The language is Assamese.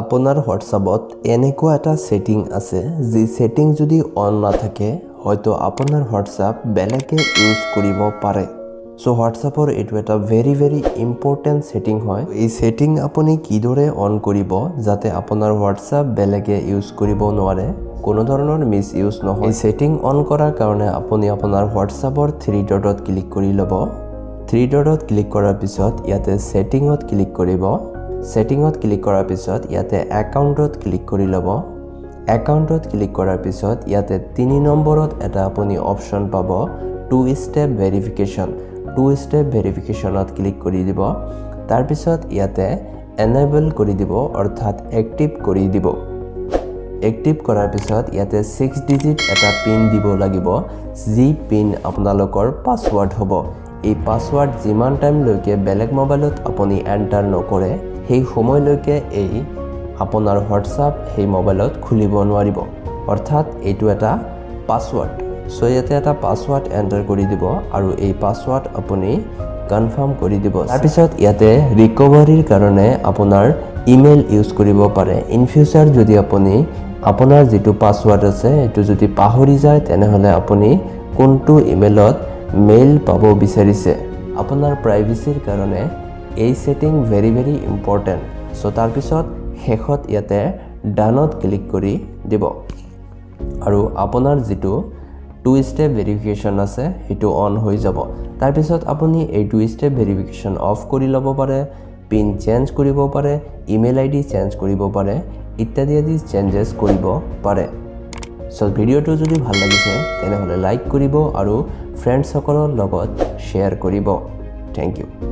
আপোনাৰ হোৱাটছআপত এনেকুৱা এটা ছেটিং আছে, যি ছেটিং যদি অন নাথাকে, হয়তো আপোনাৰ হোৱাটছআপ বেলেগে ইউজ কৰিব পাৰে। চ' হোৱাটছআপৰ এইটো এটা ভেৰি ভেৰি ইম্পৰ্টেণ্ট ছেটিং হয়। এই ছেটিং আপুনি কিদৰে অন কৰিব যাতে আপোনাৰ হোৱাটছআপ বেলেগে ইউজ কৰিব নোৱাৰে, কোনো ধৰণৰ মিছ ইউজ নহয়। এই ছেটিং অন কৰাৰ কাৰণে আপুনি আপোনাৰ হোৱাটছআপৰ থ্ৰী ডটত ক্লিক কৰি ল'ব। থ্ৰী ডটত ক্লিক কৰাৰ পিছত ইয়াতে ছেটিঙত ক্লিক কৰিব। ছেটিঙত ক্লিক কৰাৰ পিছত ইয়াতে একাউণ্টত ক্লিক কৰি ল'ব। একাউণ্টত ক্লিক কৰাৰ পিছত ইয়াতে 3 নম্বৰত এটা আপুনি অপশ্যন পাব, two step verification. Two step ভেৰিফিকেশ্যনত ক্লিক কৰি দিব। তাৰপিছত ইয়াতে এনেবল কৰি দিব, অৰ্থাৎ এক্টিভ কৰি দিব। এক্টিভ কৰাৰ পিছত ইয়াতে 6 ডিজিট এটা পিন দিব লাগিব, যি পিন আপোনালোকৰ পাছৱৰ্ড হ'ব। এই পাছৱৰ্ড যিমান টাইমলৈকে বেলেগ মোবাইলত আপুনি এণ্টাৰ নকৰে, সেই সময়লৈকে এই আপোনাৰ হোৱাটছআপ সেই মোবাইলত খুলিব নোৱাৰিব। অৰ্থাৎ এইটো এটা পাছৱৰ্ড। চ' ইয়াতে এটা পাছৱৰ্ড এণ্টাৰ কৰি দিব আৰু এই পাছৱৰ্ড আপুনি কনফাৰ্ম কৰি দিব। তাৰপিছত ইয়াতে ৰিকভাৰীৰ কাৰণে আপোনাৰ ইমেইল ইউজ কৰিব পাৰে। ইন ফিউচাৰ যদি আপুনি আপোনাৰ যিটো পাছৱৰ্ড আছে সেইটো যদি পাহৰি যায়, তেনেহ'লে আপুনি কোনটো ইমেইলত মেইল পাব বিচাৰিছে। আপোনাৰ প্ৰাইভেচিৰ কাৰণে এই ছেটিং ভেৰি ভেৰি ইম্পৰ্টেণ্ট। চ' তাৰপিছত শেষত ইয়াতে ডানত ক্লিক কৰি দিব আৰু আপোনাৰ যিটো টু ষ্টেপ ভেৰিফিকেশ্যন আছে সেইটো অন হৈ যাব। তাৰপিছত আপুনি এই টু ষ্টেপ ভেৰিফিকেশ্যন অফ কৰি ল'ব পাৰে, পিন চেঞ্জ কৰিব পাৰে, ইমেইল আই ডি চেঞ্জ কৰিব পাৰে, ইত্যাদি আদি চেঞ্জেছ কৰিব পাৰে। চ' ভিডিঅ'টো যদি ভাল লাগিছে, তেনেহ'লে লাইক কৰিব আৰু ফ্ৰেণ্ডছসকলৰ লগত শ্বেয়াৰ কৰিব। Thank you.